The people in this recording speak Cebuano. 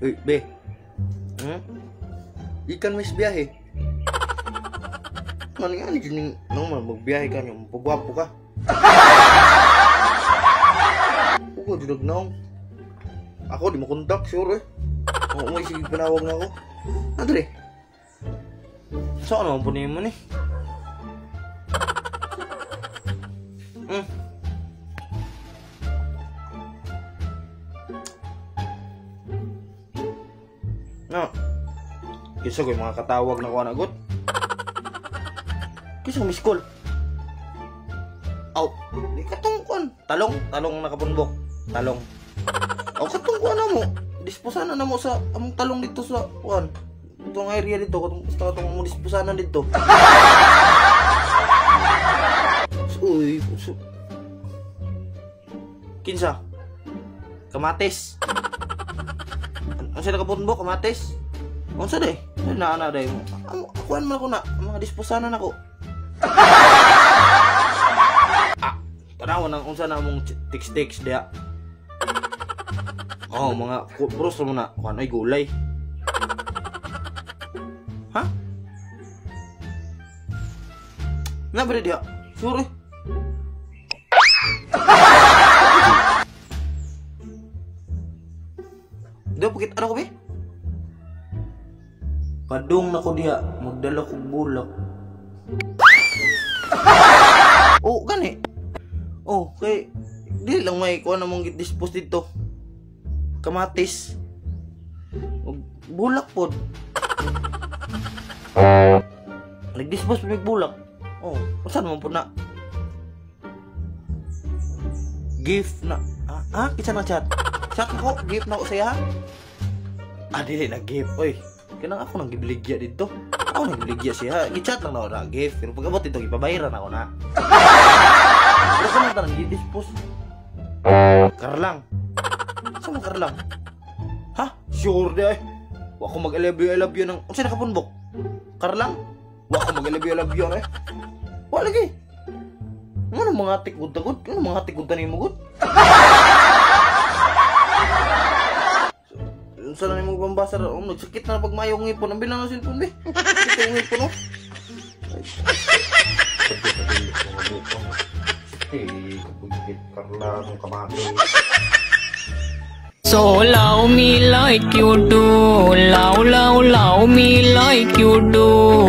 Uy, be. Ikan mis biyahe. Ano nga ni kining nang magbiyahe ka niyo, pagwapo ka. Ugo jud naong. Ako di mo kontak sure eh. Oo, may sige panawag na ako. Andre. Saan naman po niyo mo ni? No. Kisa ko yung mga katawag na ko anagot. Kisa ko miss call. Aw, di katong kuan. Talong, talong nakapunbok. Talong. Aw, katong kuan na mo. Disposanan na mo sa among talong dito sa kuan. Itong area dito, katong basta katong mo disposanan dito. Uy, puso. Kinsa? Kamatis. Unsa nakapunbok kamatis? Unsa day? Na ana day mo. Kuan man ako na, mga disposanan ako. Ah, tanaw nang unsa na among text-text diha. Oh, mga pros mo na kuan ay gulay. Ha? Na bre diha. Sure. Do pagit ano ko be? Padung na ko diha, magdala kog bulak. Oh, gani. Oh, kay di lang may kuan namong dispose dito. Kamatis. Bulak pod. Nagdispose pa mig bulak. Oh, unsa naman pod na? Gift na. Ah, kinsa na chat? Chat ko, gift na ko siya. Ah, dili na gift. Oy, kanang ako nang gibiligya dito. Ako nang gibiligya siya. Gi-chat lang na ako na gift. Pero pag abot dito, gipabayaran ako na. Pero kanang tanang gi-dispose. Karlang. Saan mo karlang? Ha? Sure di ay. Wa ko mag-I love you, I love you ng... Unsa nakapunbok? Karlang? Wa ko mag-I love you, I love you eh. Wa lagi. Ano mga tikod-tagod? Ano mga tikod ni mo gud? Unsa na nimong pambasa ra? Oh, nagsakit na pag mayong ngipon. Ang bilang ng cellphone be. Sakit ang ngipon oh. So love me like you do, love, love, love me like you do.